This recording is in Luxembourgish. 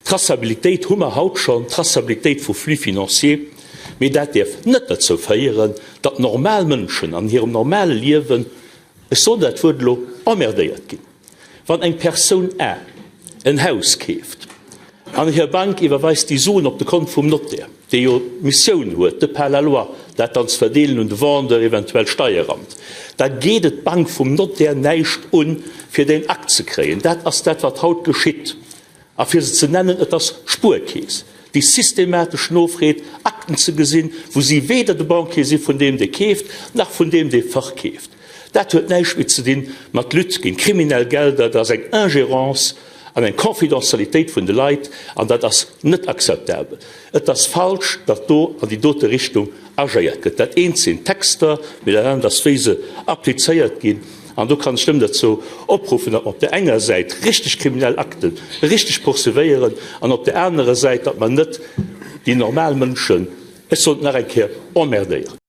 Traçabilitéit hu mer haut schonn, Traçabilitéit vu Flux financiers, mee dat däerf net derzou féieren, datt normal Mënschen an hirem normale Liewen, ech soen dat Wuert elo, emmerdéiert ginn. Wann eng Persoun A en Haus keeft an hir Bank iwwerweist déi Suen op de Kont vum Notaire, dee jo d'Missioun huet, de par la loi, dat dann ze verdeelen un de Vendeur, eventuell Steieramt, da geet et d'Bank vum Notaire näischt un, fir deen Akt ze kréien. Dat ass dat, wat haut geschitt. A fir se ze nennen, et ass d'Spuerkeess, déi systematesch nofreet, Akten ze gesinn, wou si weder de Banquier si vun deem, dee keeft, nach vun deem, dee verkeeft. Dat huet näischt méi ze dinn mat Lutte géint kriminell Gelder, dat ass eng Ingérence an eng Confidentialitéit vun de Leit, an dat ass net akzeptabel. Et ass falsch, datt do an déi dote Richtung agéiert gëtt. Dat eent sinn d'Texter, mee dat anert ass, wéi se applizéiert ginn. An do kann ech nëmmen derzou opruffen, datt mer op där enger Säit richteg kriminell Akte richteg poursuivéieren an op där anerer Säit, datt mer net déi normal Mënschen, ech soen et nach eng Kéier, emmerdéieren.